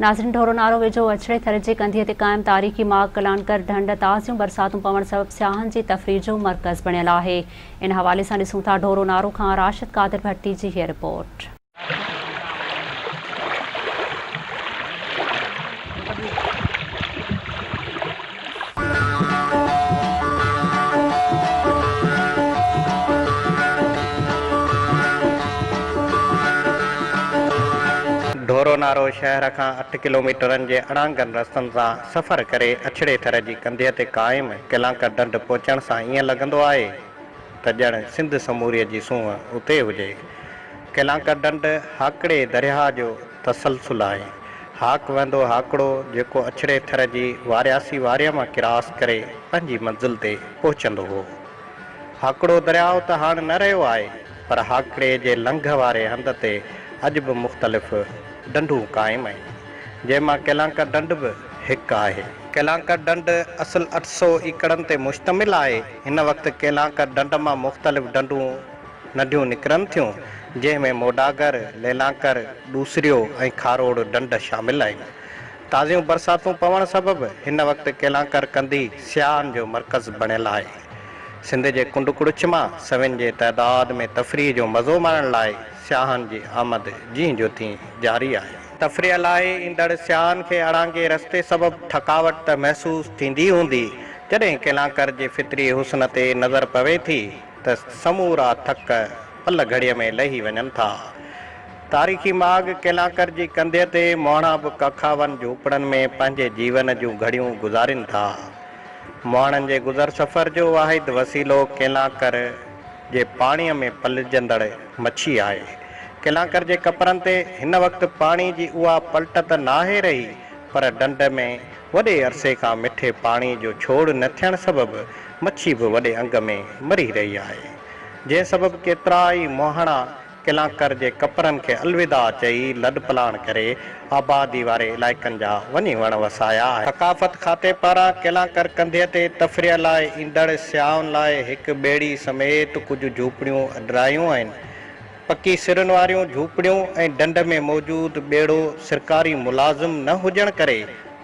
ناظرين ڍورو نارو ويجهو اڇڙي ٿر جي ڪنڌيء تي قائم تاريخي ماڳ ڪلانڪر ڍنڍ تازيون برساتون پوڻ سبب سياحن جي تفريح جو مرڪز بڻيل آهي ان حوالي سان ڏسون ٿا ڍورو نارو کان راشد قادر ڀٽي جي هيء رپورٽ. ڍورونارو شهر کان اٺ ڪلوميٽرن جي اڻانگن رستن سان سفر ڪري اڇڙي ٿر جي ڪنڌيء تي قائم ڪلانڪر ڍنڍ پهچڻ سان ائين لڳندو آهي ته ڄڻ سنڌ سموريء جي سونهن اتي هجي. ڪلانڪر ڍنڍ هاڪڙي درياهه جو تسلسل آهي. هاڪ وهندو هاڪڙو جيڪو اڇڙي ٿر جي وارياسي واريء مان ڪراس ڪري پنهنجي منزل تي پهچندو هو. هاڪڙو درياء ته هاڻ نه رهيو آهي، پر هاڪڙي جي لنگهه واري هنڌ تي اڄ به مختلف ڍنڍون قائم آهن، جنهن مان ڪيلانڪر ڍنڍ به هڪ آهي. ڪيلانڪر ڍنڍ اصل 800 ايڪڙن تي مشتمل آهي. هن وقت ڪيلانڪر ڍنڍ مان مختلف ڍنڍون ننڍيون نڪرن ٿيون، جنهن ۾ موڊاگر، ليلانڪر، ڏوسريو ۽ کاروڙ ڍنڍ شامل آهن. تازيون برساتون پوڻ سبب هن وقت ڪيلانڪر ڪنڌي سياحن جو مرڪز بڻيل آهي. سنڌ جي ڪنڊ ڪڙڇ مان سوين جي تعداد ۾ تفريح جو مزو ماڻڻ لاء سياحن جي آمد جيئن جو تيئن جاري آهي. تفريح لاء ايندڙ سياحن کي اڙانگي رستي سبب ٿڪاوٽ ته محسوس ٿيندي هوندي، جڏهن ڪيلانڪر جي فطري حسن تي نظر پوي ٿي ته سمورا ٿڪ پل گهڙيء ۾ لهي وڃن ٿا. تاريخي ماڳ ڪيلانڪر جي ڪنڌيء تي مهاڻا به ڪکاون جهوپڙن ۾ پنهنجي جيون جون گهڙيون گذارين ٿا. مهاڻن جي گذر سفر جو واحد وسيلو ڪيلانڪر جي پاڻيء ۾ پلجندڙ مڇي آهي. ڪيلانڪر جي ڪپرن تي هن وقت پاڻي جي اها پلٽ ته ناهي رهي پر ڍنڍ ۾ وڏي عرصي کان مٺي پاڻي جو ڇوڙ نه ٿيڻ سبب مڇي به وڏي انگ ۾ مري رهي آهي. جنهن سبب ڪيترائي مهاڻا ڪلانڪر جي ڪپرن کي الوداع چئي لڏپلاڻ ڪري آبادي واري علائقن جا وڃي وڻ وسايا آهن. ثقافت کاتي پاران ڪلانڪر ڪنڌيء تي تفريح لاء ايندڙ سياحن لاء هڪ ٻيڙي سميت ڪجهه جهوپڙيون اڏرايون آهن. پڪي سرن واريون جهوپڙيون ۽ ڍنڍ ۾ موجود ٻيڙو سرڪاري ملازم نه هجڻ ڪري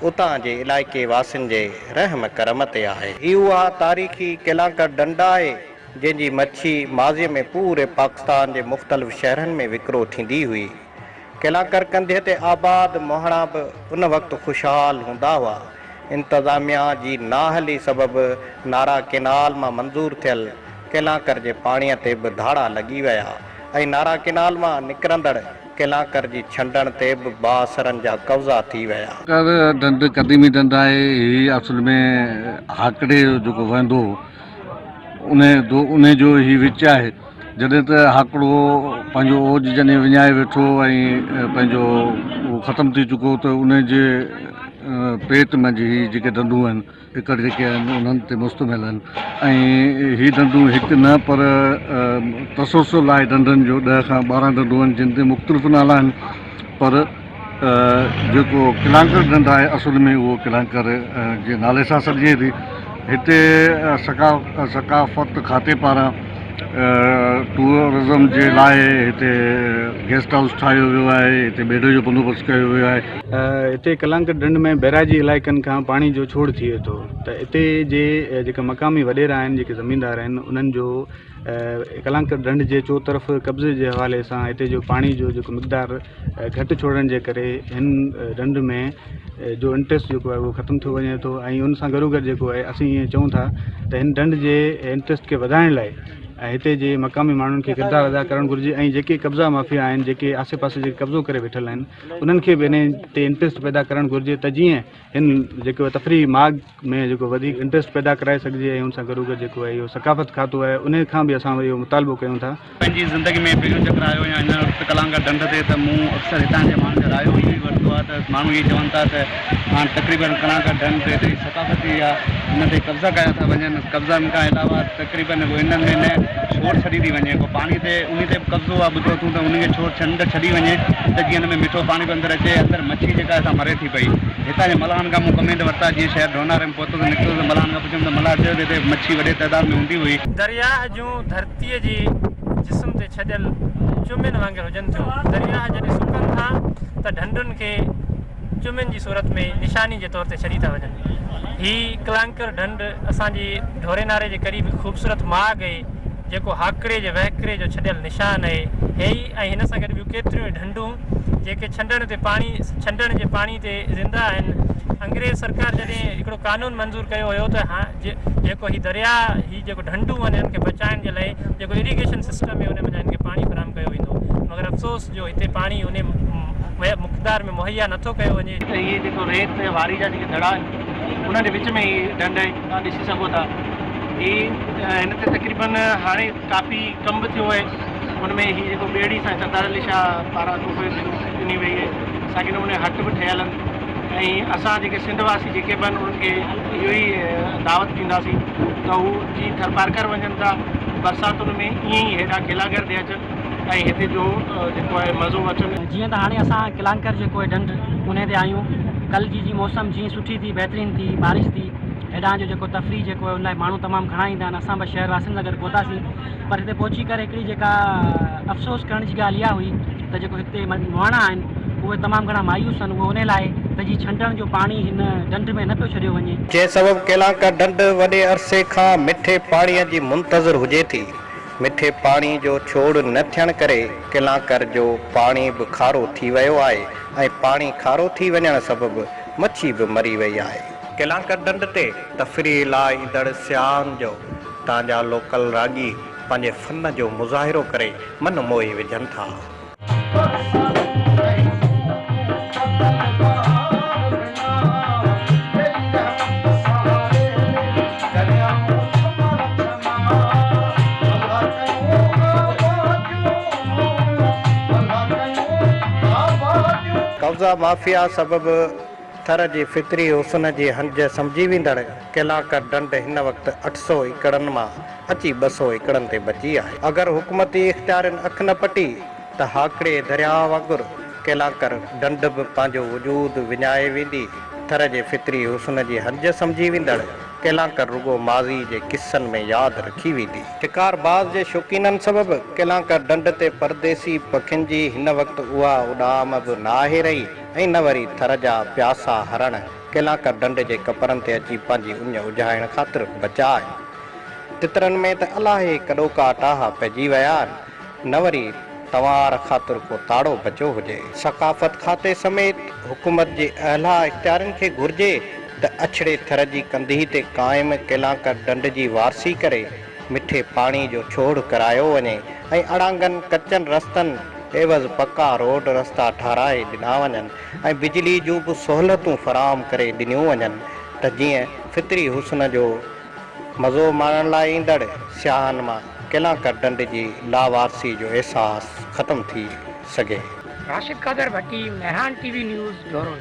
اتان جي علائقي واسين جي رحم ڪرم تي آهي. هي اها تاريخي ڪلانڪر ڍنڍ آهي جنهن جي مڇي ماضيء ۾ پوري پاڪستان جي مختلف شهرن ۾ وڪرو ٿيندي هئي. ڪيلانڪر ڪنڌيء تي آباد مهاڻا به ان وقت خوشحال هوندا هئا. انتظاميا جي نااهلي سبب نارا ڪينال مان منظور ٿيل ڪيلانڪر جي پاڻيء تي به ڌاڙا لڳي ويا ۽ نارا ڪينال مان نڪرندڙ ڪيلانڪر جي ڇنڊڻ تي به بااثرن جا قبضا ٿي ويا. ڪر ڍنڍ قديمي ڍنڍ آهي. هي اصل ۾ هاڪڙي جو جيڪو وهندو هو. انهي جو هي وچ آهي جڏهن ته هاڪڙو پنهنجو اوج جڏهن وڃائي ويٺو ۽ پنهنجو اهو ختم ٿي چڪو ته انهي جي پيٽ منجهه هي جيڪي ڍنڍون آهن ايڪڙ جيڪي آهن انهن تي مشتمل آهن ۽ هي ڍنڍون هڪ نه پر تسلسل آهي ڍنڍن جو 10 کان 12 ڍنڍون آهن جن تي مختلف نالا آهن پر جيڪو ڪلانڪر ڍنڍ آهي اصل ۾ اهو ڪلانڪر جي نالي سان سڏجي ٿي. هتي ثقافت کاتي پاران ٽوئرزم جي لاء هتي گيسٽ هائوس ٺاهيو ويو آهي، هتي ٻيڙي جو بندوبست ڪيو ويو آهي. هتي ڪلانڪر ڍنڍ ۾ بئراجي علائقن کان پاڻي جو ڇوڙ ٿئي ٿو ته اتي جي جيڪا مقامي وڏيرا آهن جيڪي زميندار آهن انهن جو ڪلانڪر ڍنڍ جي چوطرف قبضي جي حوالي سان هتي جو پاڻي جو جيڪو مقدار گهٽ ڇوڙڻ جي ڪري هن ڍنڍ ۾ جو انٽرسٽ جيڪو آهي اهو ختم ٿيو وڃي ٿو ۽ ان سان گڏو گڏ جيڪو آهي اسين ائين چئون ٿا ته هن ڍنڍ جي انٽرسٽ کي وڌائڻ لاء ۽ هتي جي مقامي ماڻهن کي ڪردار ادا ڪرڻ گهرجي ۽ جيڪي قبضا مافيا آهن جيڪي آسي پاسي جيڪي قبضو ڪري ويٺل آهن انهن کي به انهي تي انٽرسٽ پيدا ڪرڻ گهرجي ته جيئن هن جيڪو تفريحي ماڳ ۾ جيڪو وڌيڪ انٽرسٽ پيدا ڪرائي سگهجي ۽ ان سان گڏوگڏ جيڪو آهي اهو ثقافت کاتو آهي انهي کان به اسان اهو مطالبو ڪيون ٿا. پنهنجي زندگي ۾ پهريون چڪر آيو آهيان هن وقت ڪلانگا ڍنڍ تي ته مون اڪثر هتان جي ماڻهن جا رايو اهو ئي ورتو آهي ته ماڻهو اهي چون ٿا ته هاڻ تقريبن ڪلانگا ڍنڍ تي هتي ثقافتي آهي ان تي قبضا ڪيا ٿا وڃن قبضن کان علاوه تقريبن هنن ۾ نه ڇوڙ ڇڏي ٿي وڃي ڪو پاڻي تي انهي تي به قبضو آهي ٻڌو اٿون ته انهي کي ڇوڙ ڇنڊ ڇڏي وڃي ته جيئن ان ۾ مٺو پاڻي به اندر اچي اندر مڇي جيڪا آهي سا مري ٿي پئي هتان جي ملاحن کان مون ڪمينٽ ورتا جيئن شهر ڍوناري ۾ پهتس نڪتس ته ملاحن کان پڇيم ته ملاح چيو ته هتي مڇي وڏي تعداد ۾ هوندي هئي. درياهه جون ڌرتيء جي جسم تي ڇڏيل چمين وانگر هجن ٿيون. درياهه جڏهن سڪن ٿا ته ڍنڍن کي چمين جي صورت ۾ نشاني جي طور تي ڇڏي ٿا وڃن. هي ڪلانڪر ڍنڍ اسان جي ڍوري ناري جي قريب هڪ خوبصورت ماڳ اهي، جيڪو هاڪڙي جي وهڪري جو ڇڏيل نشان اهي. هي ۽ هن سان گڏ ٻيون ڪيتريون ئي ڍنڍون جيڪي ڇنڊڻ تي پاڻي ڇنڊڻ جي پاڻي تي زنده آهن. انگريز سرڪار جڏهن هڪڙو قانون منظور ڪيو هيو ته جيڪو هي درياء هي جيڪو ڍنڍون آهن انهن کي بچائڻ جي لاء جيڪو اريگيشن سسٽم آهي ان منجهان هن کي پاڻي فراهم ڪيو ويندو مگر افسوس جو هتي پاڻي انهي مقدار ۾ مهيا نٿو ڪيو وڃي. ته هي جيڪو ريت ۽ واري جا جيڪي دڙا آهن انهن جي وچ ۾ هي ڍنڍ آهي توهان ڏسي سگهو ٿا هي هن تي تقريبن هاڻي ڪافي ڪم به ٿيو آهي ان ۾ هي جيڪو ٻيڙي سان سردار علي شاهه پاران تحفي ڏني وئي آهي ساڳي نموني هٽ به ٺهيل آهن ۽ اسان جيڪي سنڌ واسي جيڪي به آهن انهن کي اهو ئي دعوت ڏينداسين ته هو جي ٿرپارڪر وڃن ٿا برساتن ۾ ائين ئي هيڏانهن کيلاگهر ڏي اچن ۽ هتي جو جيڪو آهي مزو وٺن. جيئن ته هاڻي اسان ڪلانڪر جيڪو آهي ڍنڍ انهي تي آهيون ڪل جي موسم جيئن سٺي ٿي بهترين ٿي بارش ٿي هيڏانهن جو جيڪو تفريح جيڪو آهي ان لاء ماڻهو تمام گهڻا ايندا آهن اسان به شهر واسين سان گڏ پهتاسين پر هتي پهچي ڪري هڪڙي جيڪا افسوس ڪرڻ جي ڳالهه اها هئي ته جيڪو هتي مهاڻا آهن اهي تمام گهڻا مايوس آهن اهو انهي لاء ته جي ڇنڊڻ جو پاڻي هن ڍنڍ ۾ نه پيو ڇڏيو وڃي. جنهن سبب ڪيلانڪا ڍنڍ وڏي عرصي کان مٺي پاڻي جي منتظر هجي ٿي. مٺي پاڻي جو ڇوڙ نه ٿيڻ ڪري ڪلانڪر جو پاڻي به کارو ٿي ويو آهي ۽ پاڻي کارو ٿي وڃڻ سبب مڇي به مري وئي آهي. ڪلانڪر ڍنڍ تي تفريح لاء ايندڙ سياحن جو تان جا لوڪل راڳي پنهنجي فن جو مظاهرو ڪري من موهي وجهن ٿا. قبضا مافيا سبب ٿر جي فطري حسن جي هنج سمجهي ويندڙ ڪيلاڪر ڍنڍ هن وقت 800 ايڪڙن مان اچي 200 ايڪڙن تي بچي آهي. اگر حڪومتي اختيارين اک نه پٽي ته هاڪڙي درياهه وانگر ڪيلاڪر ڍنڍ به پنهنجو وجود وڃائي ويندي. ٿر جي فطري حسن جي هنج سمجهي ويندڙ ڪيلانڪر رڳو ماضي جي قصن ۾ ياد رکي ويندي. شڪار باز جي شوقينن سبب ڪيلانڪر ڍنڍ تي پرديسي پکين جي هن وقت اها اڏام به ناهي رهي ۽ نه وري ٿر جا پياسا هرڻ ڪيلانڪر ڍنڍ جي ڪپرن تي اچي پنهنجي اڃ اجهائڻ خاطر بچا آهن. تترن ۾ ته الاهي ڪڏوڪا ٽاها پئجي ويا آهن. نه وري تنوار خاطر ڪو تاڙو بچيو هجي. ثقافت کاتي سميت حڪومت جي اعليٰ اختيارين کي گهرجي ته اڇڙي ٿر جي ڪنڌي تي قائم ڪيلانڪر ڍنڍ جي وارثي ڪري مٺي پاڻي جو ڇوڙ ڪرايو وڃي ۽ اڙانگن ڪچن رستن عيوض پڪا روڊ رستا ٺهرائي ڏنا وڃن ۽ بجلي جون به سهولتون فراهم ڪري ڏنيون وڃن ته جيئن فطري حسن جو مزو ماڻڻ لاء ايندڙ سياحن مان ڪلانڪر ڍنڍ جي لاوارثي جو احساس ختم ٿي سگهي. Rashid Qadir Bhatti, Mehran T V news, Dhoro Naro.